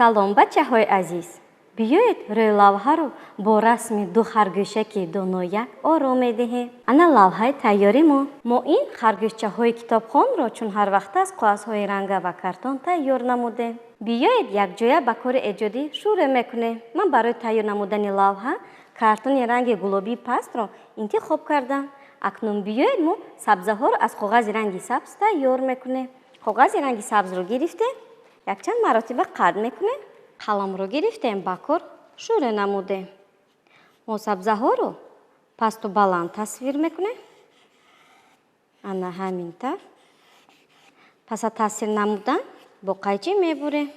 Салом, бачаҳои азиз! Биёед, рӯи лавҳаро бо расми ду харгӯшаки донояк оро медиҳем. Ана лавҳаи тайёри мо. Мо ин харгӯшчаҳои китобхонро чун ҳар вақт аз коғазҳои ранга ва картон тайёр намудем. Биёед, якҷоя ба кори эҷодӣ шурӯъ мекунем. Ман барои тайёр намудани лавҳа картони ранги гулобии пастро интихоб кардам. Акнун биёед, мо сабзаҳоро аз коғази ранги сабз тайёр мекунем. Коғази ранги сабзро гирифтем, якчанд маротиба қат мекунем. Қаламро гирифтем, ба кор шурӯъ намудем. Мо сабзаҳоро пасту баланд тасвир мекунем. Ана ҳамин тавр. Пас аз тасвир намудан бо қайчӣ мебурем.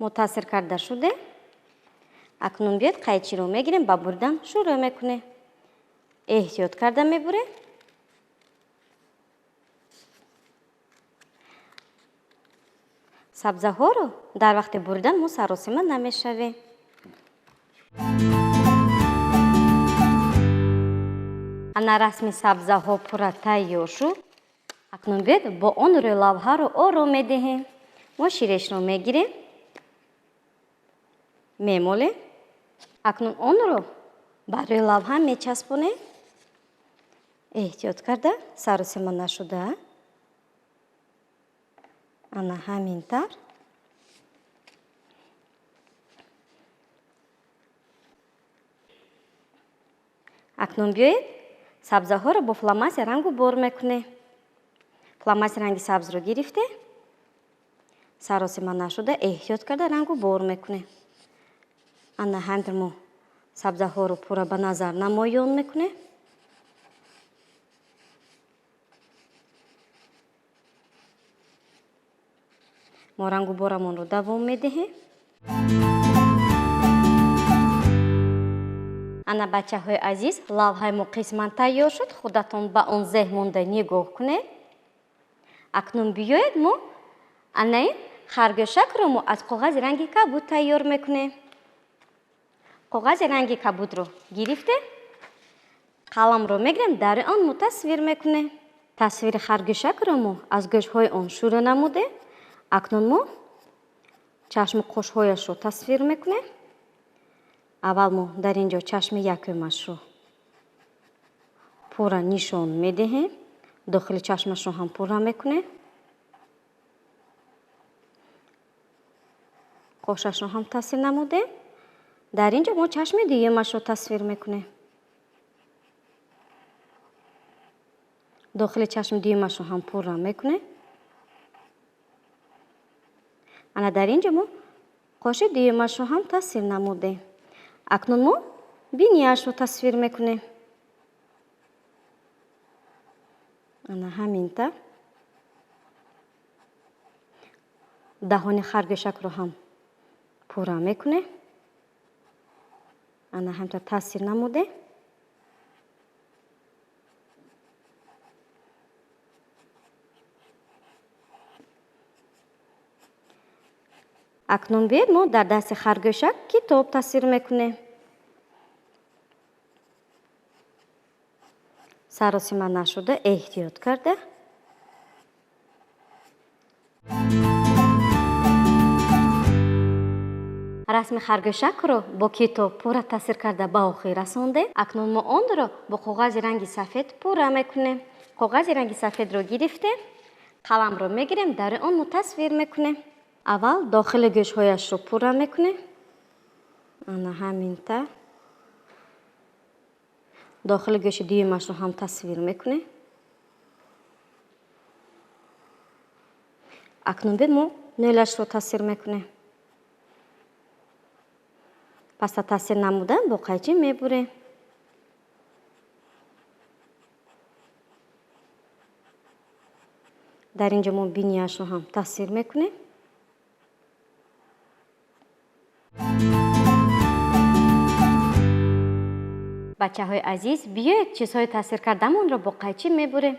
Мо тасвир карда шудем. Акнун биёед, қайчиро мегирем, ба буридан шурӯъ мекунем. Эҳтиёт карда мебурем. Сабзаҳоро дар вақти буридан мо саросима намешавем. Ана расми сабзаҳо пурра тайёр шуд. Акнун биёед, бо он рӯи лавҳаро оро медиҳем. Мо ширешро мегирем, мемолем. Акнун онро ба рӯи лавҳа мечаспонем. Эҳтиёт карда, саросима нашуда. Ана ҳамин тавр. Акнун биёед, сабзаҳоро бо фломастер рангу бор мекунем. Фломастер ранги сабзро гирифте, саросима нашуда, эҳтиёт карда рангу бор мекунем. Ана ҳамин мо сабзаҳоро пурра ба назар намоён мекунем. Мо рангу борамонро давом медиҳем. Ана, бачаҳои азиз, лавҳаи мо қисман тайёр шуд. Худатон ба он зеҳ монда нигоҳ кунед. Акнун биёед, мо ана ин харгӯшакро мо аз коғази ранги кабуд тайёр мекунем. Коғази ранги кабудро гирифтем, қаламро мегирем, дар он мо тасвир мекунем. Тасвири харгӯшакро мо аз гӯшҳои он шурӯъ намудем. Акнун мо чашму қошҳояшро тасвир мекунем. Аввал мо дар ин ҷо чашми якумашро пурра нишон медиҳем, дохили чашмашро ҳам пурра мекунем, қошашро ҳам тасвир намудем. Дар ин ҷо мо чашми дуюмашро тасвир мекунем, дохили чашми дуюмашро ҳам пурра мекунем. Ана дар ин ҷо мо қоши дуюмашро ҳам тасвир намудем. Акнун мо бинияшро тасвир мекунем. Ана ҳамин тавр. Даҳони харгӯшакро ҳам пурра мекунем. Ана ҳамин тавр тасвир намудем. Акнун биёед, мо дар дасти харгӯшак китоб тасвир мекунем. Саросима нашуда, эҳтиёт карда. Расми харгӯшакро бо китоб пурра тасвир карда ба охир расондем. Акнун мо онро бо коғази ранги сафед пурра мекунем. Коғази ранги сафедро гирифтем, қаламро мегирем, дар он мо тасвир мекунем. Аввал дохили гӯшҳояшро пурра мекунем. Ана ҳамин тавр. Дохили гӯши дуюмашро ҳам тасвир мекунем. Акнун биёед, мо нӯлашро тасвир мекунем. Пас аз тасвир намудан бо қайчӣ мебурем. Дар ин ҷо мо бинияшро ҳам тасвир мекунем. Бачаҳои азиз, биёед, чизҳои тасвир кардамонро бо қайчӣ мебурем.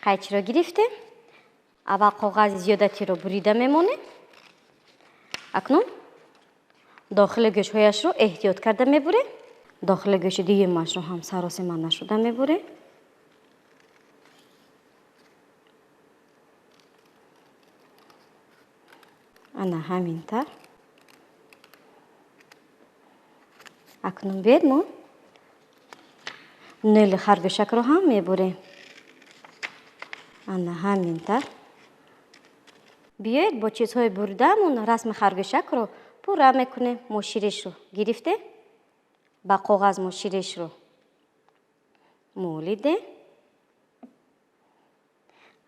Қайчиро гирифтем, аввал коғази зиёдатиро бурида мемонем. Акнун дохили гӯшҳояшро эҳтиёт карда мебурем. Дохили гӯши дуюмашро ҳам саросима нашуда мебурем. Ана ҳамин тавр. Акнун биёед мо нӯли харгӯшакро ҳам мебурем. Ана ҳамин тавр. Биёед бо чизҳои буридаамон расми харгӯшакро пурра мекунем. Мо ширишро гирифтем, ба коғаз мо ширишро молидем.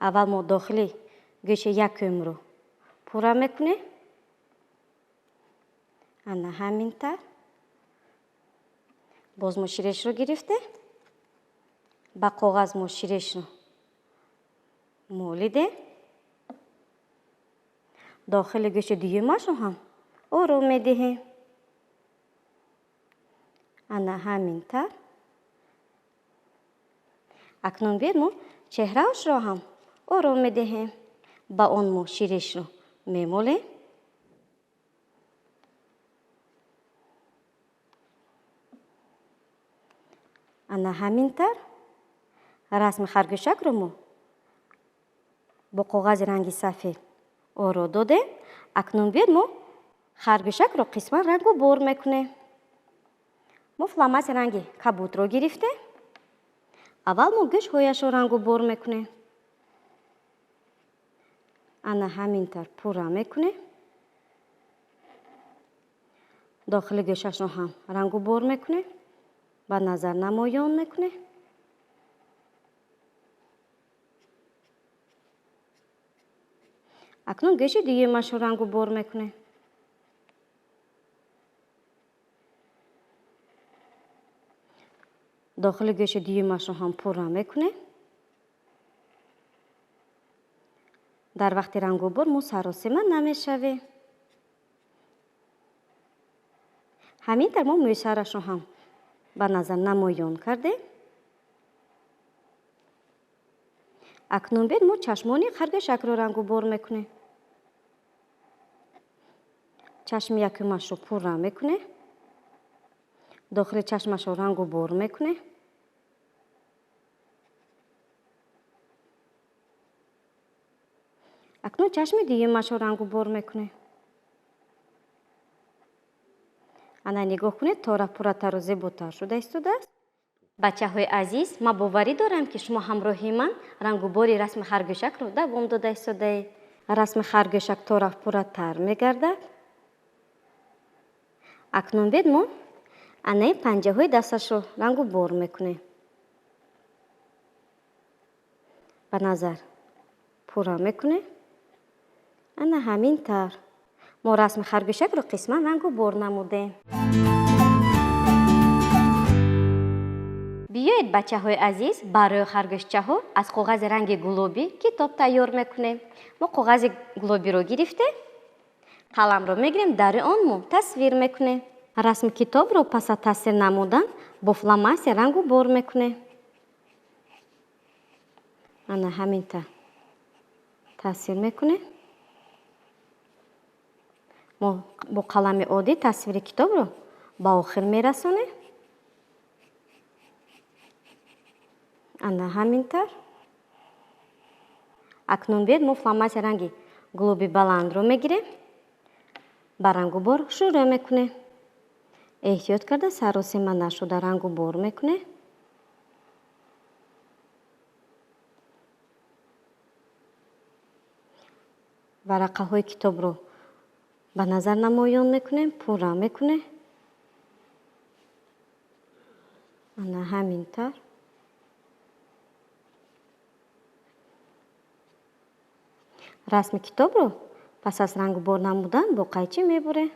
Аввал мо дохили гӯши якумро пурра мекунем. Ана ҳамин тавр. Боз мо ширешро гирифтем, ба коғаз мо ширешро молидем. Дохили гӯши дуюмашро ҳам ором медиҳем. Ана ҳамин тавр. Акнун биёед мо чеҳраашро ҳам ором медиҳем. Ба он мо ширешро мемолем. Ана ҳамин тавр расми харгӯшакро мо бо коғази ранги сафед оро додем. Акнун биёед мо харгӯшакро қисман рангу бор мекунем. Мо фломастер ранги кабудро гирифтем. Аввал мо гӯшҳояшро рангу бор мекунем. Ана ҳамин тавр пурра мекунем. Дохили гӯшашро ҳам рангу бор мекунем. Ба назар намоён мекунем. Акнун гӯши дуюмашро рангу бор мекунем. Дохили гӯши дуюмашро ҳам пурра мекунем. Дар вақти рангубор мо саросима намешавем. Ҳамин тавр мо мӯйсарашро ҳам ба назар намоён кардем. Акнун биёед мо чашмони харгӯшакро рангубор мекунем. Чашми якумашро пурра мекунем. Дохили чашмашро рангубор мекунем. Акнун чашми дуюмашро рангубор мекунем. Ана нигоҳ кунед, тора пурратару зеботар шуда истодааст. Бачаҳои азиз, ман боварӣ дорам, ки шумо ҳамроҳи ман рангубори расми харгӯшакро давом дода истодаед. Расми харгӯшак тора пурратар мегардад. Акнун биёед мо анаи панҷаҳои дасташро рангубор мекунем. Ба назар пурра мекунем. Ана ҳамин тавр. Мо расми харгӯшакро қисман рангубор намудем. Биёед, бачаҳои азиз, барои харгӯшчаҳо аз коғази ранги гулобӣ китоб тайёр мекунем. Мо коғази гулобиро гирифтем, қаламро мегирем, дари он мо тасвир мекунем. Расми китобро пас аз тасвир намудан бо фломастер рангубор мекунем. Ана ҳамин тавр тасвир мекунем. Мо бо қалами оддӣ тасвири китобро ба охир мерасонем. Ана ҳамин тавр. Акнун биёед мо фломастер ранги гулоби баландро мегирем. Ба рангубор шурӯъ мекунем. Эҳтиёт карда саросима нашуда рангубор мекунем. Варақаҳои китобро ба назар намоён мекунем, пурра мекунем. Ана ҳамин тавр. Расми китобро пас аз рангубор намудан бо қайчӣ мебурем.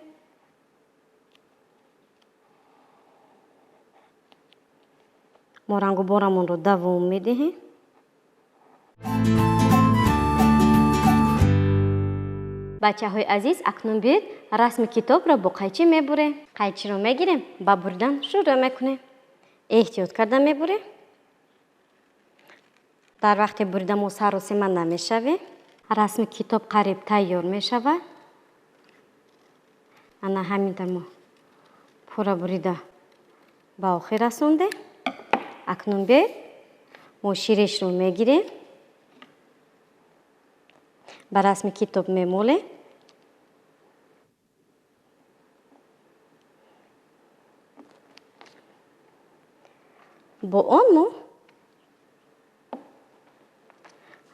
Мо рангуборамонро давом медиҳем. Бачаҳои азиз, акнун биёед расми китобро бо қайчӣ мебурем. Қайчиро мегирем, ба буридан шурӯъ мекунем. Эҳтиёт карда мебурем. Дар вақти бурида мо саросима намешавем. Расми китоб қариб тайёр мешавад. Ана ҳамин тавр мо пурра бурида ба охир расондем. Акнун биёед мо ширешро мегирем, ба расми китоб мемолем. Бо он мо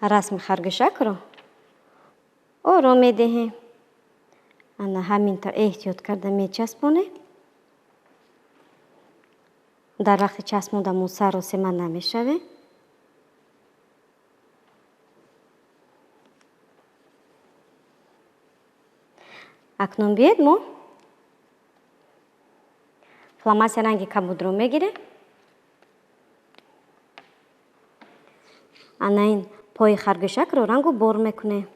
расми харгӯшакро оро медиҳем. Ана ҳамин тавр эҳтиёт карда мечаспонем. Дар вақти часпонда мо саросема намешавем. Акнун биёед мо фломастер ранги кабудро мегирем. Ана ин пои харгӯшакро рангу бор мекунем.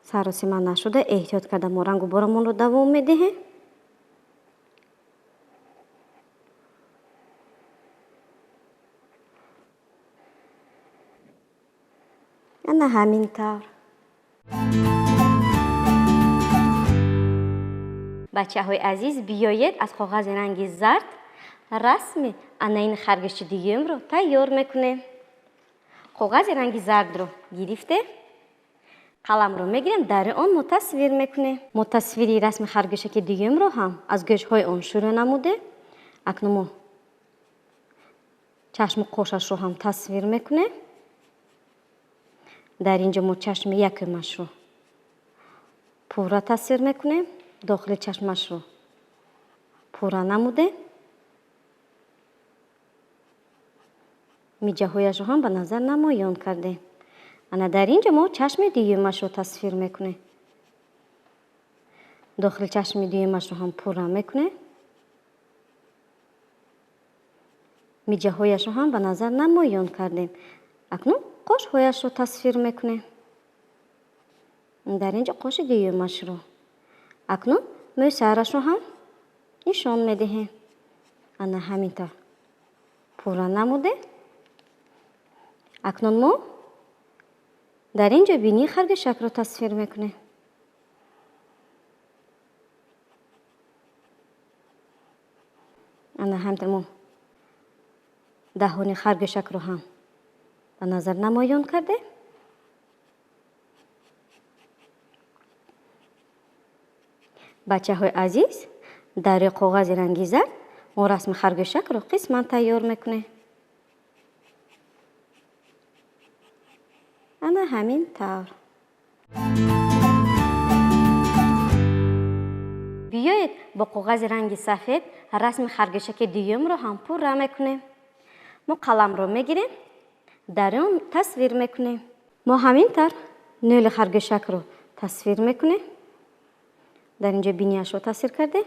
Саросима нашуда эҳтиёт карда мо рангу борамонро давом медиҳем. Ана ҳамин тавр. Бачаҳои азиз, биёед аз коғази ранги зард расми ана ин харгӯши дуюмро тайёр мекунем. Коғази ранги зардро гирифте, қаламро мегирем, дар он мо тасвир мекунем. Мо тасвири расми харгӯшаки дуюмро ҳам аз гӯшҳои он шурӯъ намудем. Акнун мо чашму қошашро ҳам тасвир мекунем. Дар инҷо мо чашми якумашро пурра тасвир мекунем, дохили чашмашро пурра намудем. Миҷаҳояшро ҳам ба назар намоён кардем. Ана дар инҷо мо чашми дуюмашро тасвир мекунем. Дохили чашми дуюмашро ҳам пурра мекунем. Миҷаҳояшро ҳам ба назар намоён кардем. Акнун қошҳояшро тасвир мекунем. Дар инҷо қоши дуюмашро. Акнун мӯйсарашро ҳам нишон медиҳем. Ана ҳамин тавр пурра намудем. Акнун мо дар инҷо бинии харгӯшакро тасвир мекунем. Ана ҳамин тавр мо даҳони харгӯшакро ҳам ба назар намоён кардем. Бачаҳои азиз, дар рӯи коғази ранги зард мо расми харгӯшакро қисман тайёр мекунем. Ана ҳамин тавр. Биёед бо коғази ранги сафед расми харгӯшаки дуюмро ҳам пурра мекунем. Мо қаламро мегирем, дар он тасвир мекунем. Мо ҳамин тавр нӯли харгӯшакро тасвир мекунем. Дар инҷо бинияшро тасвир кардем.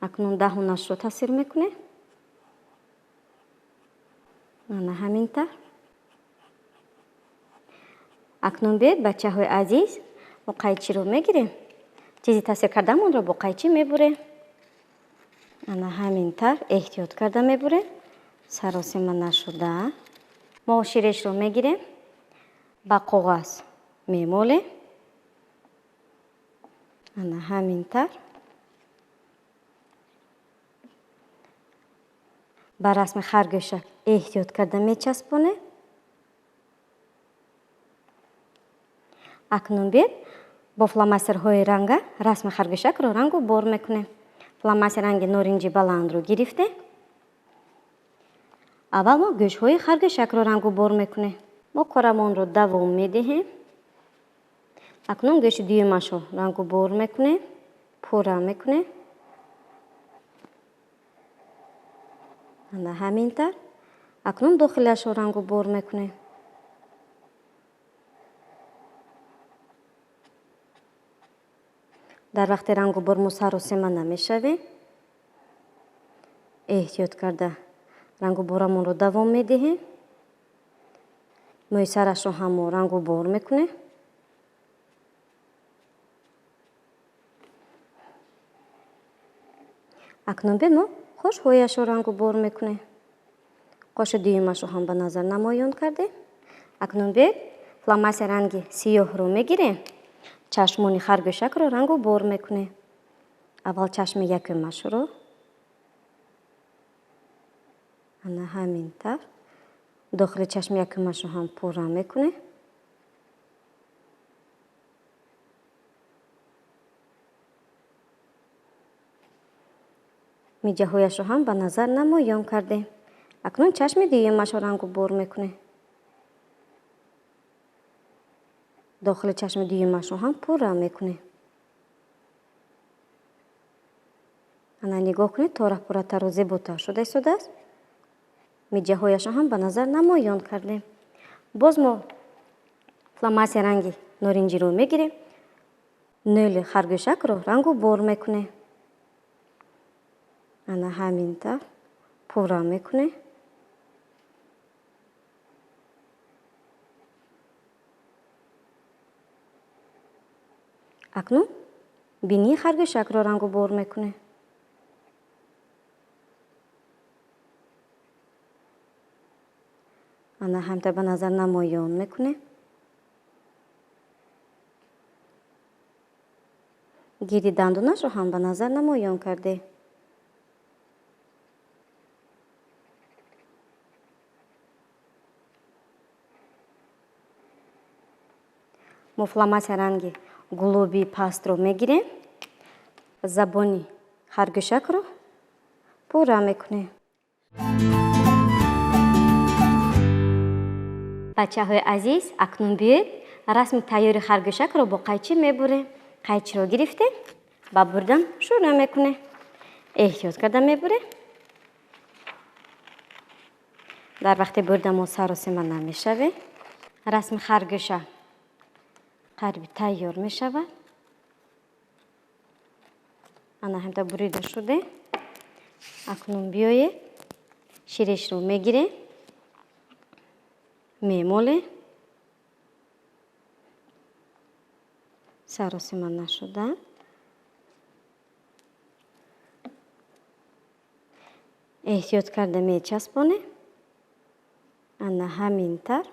Акнун даҳонашро тасвир мекунем. Ана ҳамин тавр. Акнун биёед, бачаҳои азиз, мо қайчиро мегирем. Чизи тасвир кардамонро бо қайчи мебурем. Ана ҳамин тавр эҳтиёт карда мебурем, саросима нашуда. Мо ширешро мегирем, ба коғаз мемолем. Ана ҳамин тавр. Ба расми харгӯшак эҳтиёт карда мечаспонем. Акнун биёед бо фломастерҳои ранга расми харгӯшакро рангу бор мекунем. Фломастер ранги норинҷи баландро гирифтем. Аввал мо гӯшҳои харгӯшакро рангу бор мекунем. Мо корамонро давом медиҳем. Акнун гӯши дуюмашро рангу бор мекунем, пурра мекунем. Ана ҳамин тавр. Акнун дохилашро рангу бор мекунем. Дар вақти рангу бор мо саросема намешавем. Эҳтиёт карда рангу борамонро давом медиҳем. Мӯйсарашро ҳам мо рангу бор мекунем. Акнун биёед мо қошҳояшро рангу бор мекунем. Қоши дуюмашро ҳам ба назар намоён кардем. Акнун биёед фломастер ранги сиёҳро мегирем. Чашмони харгӯшакро рангу бор мекунем. Аввал чашми якумашро. Ана ҳамин тавр. Дохили чашми якумашро ҳам пурра мекунем. Миҷаҳояшро ҳам ба назар намоён кардем. Акнун чашми дуюмашро рангу бор мекунем. Дохили чашми дуюмашро ҳам пурра мекунем. Ана нигоҳ кунед, тора пурратару зеботар шуда истодааст. Миҷаҳояшро ҳам ба назар намоён кардем. Боз мо фломастер ранги норинҷиро мегирем. Нӯли харгӯшакро рангу бор мекунем. Ана ҳамин тавр пурра мекунем. Акнун бинии харгӯшакро рангу бор мекунем. Ана ҳамта ба назар намоён мекунем. Гирди дандонашро ҳам ба назар намоён кардем. Мо фломастер ранги гулоби пастро мегирем. Забони харгӯшакро пурра мекунем. Бачаҳои азиз, акнун биёед расми тайёри харгӯшакро бо қайчӣ мебурем. Қайчиро гирифтем, ба бурдан шурӯъ мекунем. Эҳтиёт карда мебурем. Дар вақти бурда мо саросима намешавем. Расми харгӯша қариби тайёр мешавад. Ана ҳамта бурида шуде. Акнун биёед ширешро мегирем, мемолем. Саросима нашуда. Эҳтиёт карда мечаспонем. Ана ҳамин тавр.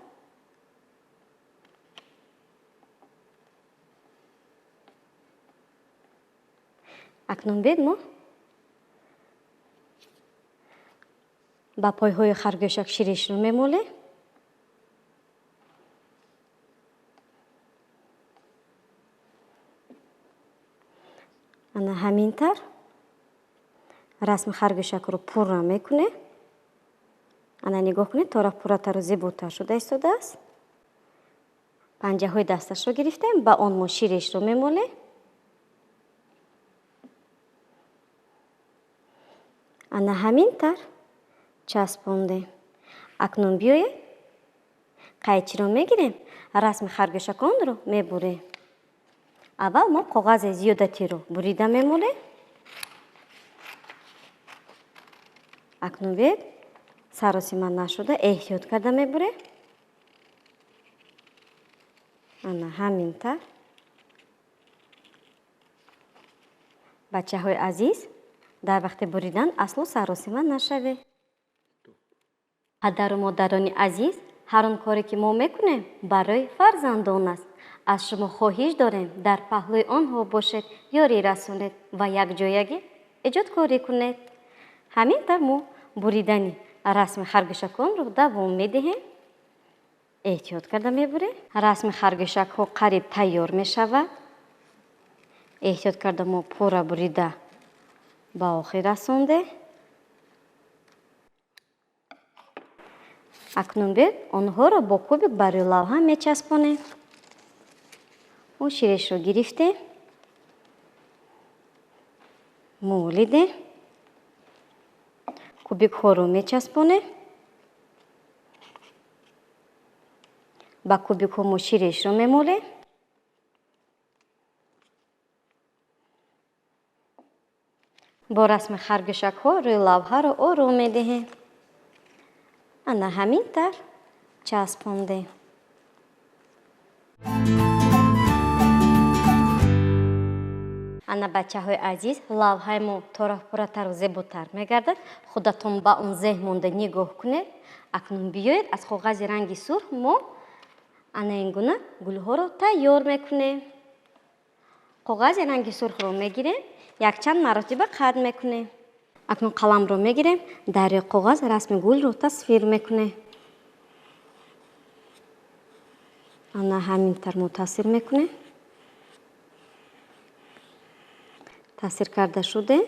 Акнун биёед мо ба пойҳои харгӯшак ширешро мемолем. Ана ҳамин тавр расми харгӯшакро пурра мекунем. Ана нигоҳ кунед, тора пурратару зеботар шуда истодааст. Панҷаҳои дасташро гирифтем, ба он мо ширешро мемолем. Ана ҳамин тавр часпондем. Акнун биёед қайчиро мегирем, расми харгӯшаконро мебурем. Аввал мо коғази зиёдатиро бурида мемолем. Акнун биёед саросима нашуда эҳтиёт карда мебурем. Ана ҳамин тавр. Бачаҳои азиз, дар вақти буридан асло саросима нашавед. Падару модарони азиз, ҳар он коре ки мо мекунем барои фарзандон аст. Аз шумо хоҳиш дорем дар паҳлӯи онҳо бошед, ёрӣ расонед ва якҷоягӣ эҷодкорӣ кунед. Ҳамин тавр мо буридани расми харгӯшаконро давом медиҳем. Эҳтиёт карда мебурем. Расми харгӯшакҳо қариб тайёр мешавад. Эҳтиёт карда мо пурра бурида ба охир расондем. Акнун биёед онҳоро бо кубик бар рӯи лавҳа мечаспонем. Мо ширешро гирифтем, молидем, кубикҳоро мечаспонем. Ба кубикҳо мо ширешро мемолем. Бо расми харгӯшакҳо рӯи лавҳаро ором медиҳем. Ана ҳамин тавр часпондем. Ана бачаҳои азиз, лавҳаи мо тора пурратару зеботар мегардад. Худатон ба он зеҳн монда нигоҳ кунед. Акнун биёед аз коғази ранги сурх мо ана ин гуна гулҳоро тайёр мекунем. Коғази ранги сурхро мегирем, якчанд маротиба қад мекунем. Акнун қаламро мегирем, дар рӯи коғаз расми гулро тасвир мекунем. Ана ҳамин тавр мо тасвир мекунем. Тасвир карда шуде.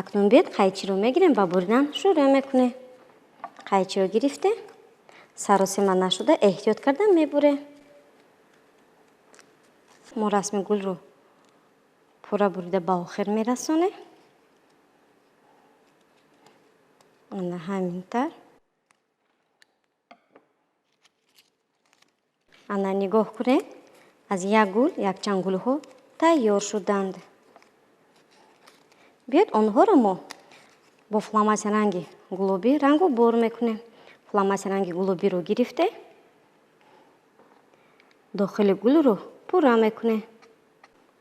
Акнун биёед қайчиро мегирем ва буридан шурӯъ мекунем. Қайчиро гирифте, саросима нашуда эҳтиёт карда мебурем. Мо расми гулро пурра бурида ба охир мерасонем. Ана ҳамин тавр. Ана нигоҳ кунед, аз як гул якчанд гулҳо тайёр шуданд. Биёед онҳоро мо бо фломастер ранги гулобӣ рангу бор мекунем. Фломастер ранги гулобиро гирифте, дохили гулро пурра мекунем.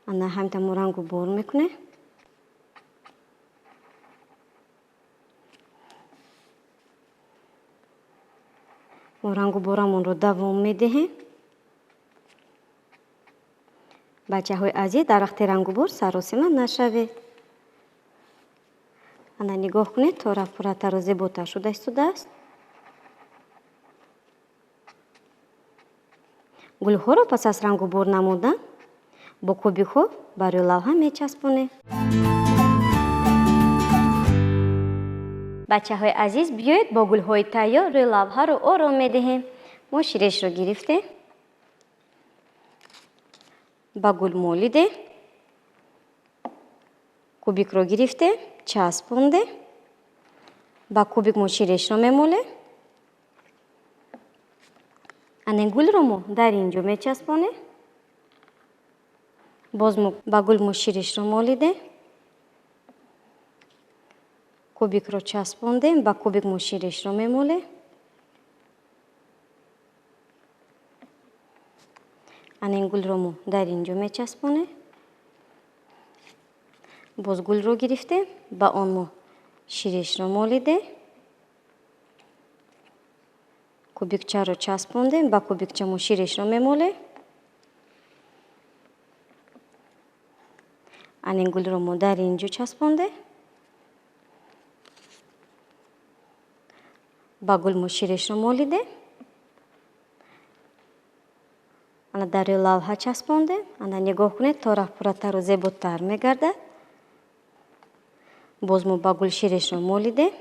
Ана ҳамин мо рангу бор мекунем. Мо рангу борамонро давом медиҳем. Бачаҳои азиз, дар вақти рангубор саросима нашавед. Ана нигоҳ кунед, то рафт пурратару зеботар шуда истодааст. Гулҳоро пас аз рангубор намудан бо кубикҳо бар рӯи лавҳа мечаспонем. Бачаҳои азиз, биёед бо гулҳои тайёр рӯи лавҳаро ором медиҳем. Мо ширешро гирифтем, ба гул молидем, кубикро гирифтем, часпондем, ба кубик мо ширешро мемолем. Ана гулро мо дар ин ҷо мечаспонем. Боз мо ба гул мо ширешро молидем, кубикро часпондем, ба кубик мо ширешро мемолем. Ана ин гулро мо дар ин ҷо мечаспонем. Боз гулро гирифтем, ба он мо ширешро молидем, кубикчаро часпондем, ба кубикча мо ширешро мемолем. Ана ин гулро мо дар ин ҷо часпондем, ба гул мо ширешро молидем. Ана дар рӯи лавҳа часпондем. Ана нигоҳ кунед, то рафт пурратару зеботар мегардад. Боз мо ба гул ширешро молидем,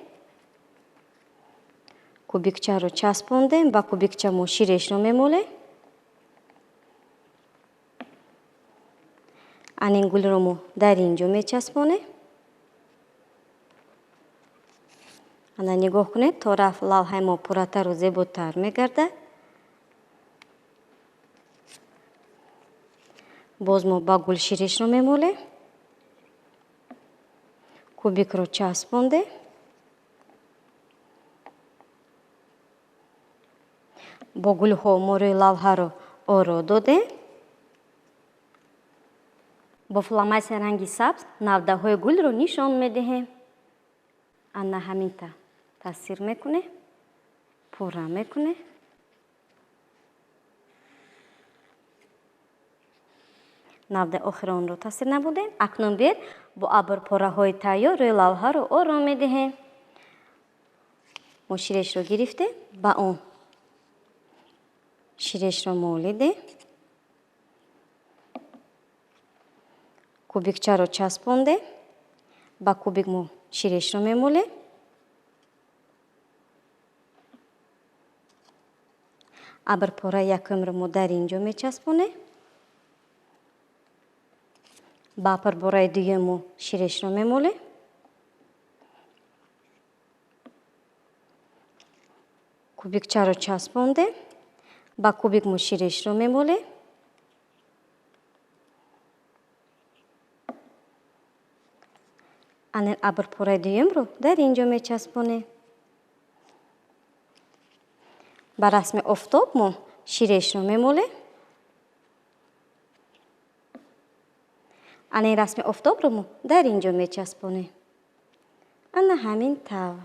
кубикчаро часпондем, ба кубикча мо ширешро мемолем. Ана ин гулро мо дар ин ҷо мечаспонем. Ана нигоҳ кунед, то рафт лавҳаи мо пурратару зеботар мегардад. Боз мо ба гул ширешро мемолем, кубикро часпондем, бо гулҳо мо рӯи лавҳаро оро додем. Бо фломастер ранги сабз навдаҳои гулро нишон медиҳем. Ана ҳаминта тасвир мекунем, пурра мекунем. Навдаи охири онро тасвир набудем. Акнун биёед бо абрпораҳои тайёр рӯи лавҳаро ором медиҳем. Мо ширешро гирифтем, ба он ширешро молидем, кубикчаро часпондем, ба кубик мо ширешро мемолем. Абрпораи якумро мо дар ин ҷо мечаспонем. Ба абрпораи дуюм мо ширешро мемолем. Кубикчаро часпондем, ба кубик мо ширешро мемолем. Ана абрпораи дуюмро дар ин ҷо мечаспонем. Ба расми офтоб мо ширешро мемолем. Ана ин расми офтобро мо дар ин ҷо мечаспонем. Ана ҳамин тавр.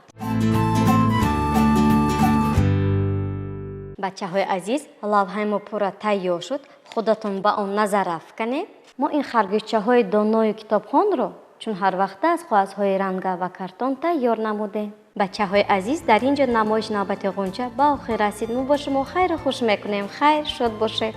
Бачаҳои азиз, лавҳаи мо пурра тайёр шуд. Худатон ба он назар афканед. Мо ин харгӯшчаҳои доною китобхонро чун ҳар вақта аз коғазҳои ранга ва картон тайёр намудем. Бачаҳои азиз, дар ин ҷо намоиш навбати ғунча ба охир расид. Мо бо шумо хайру хуш мекунем. Хайр, шод бошед.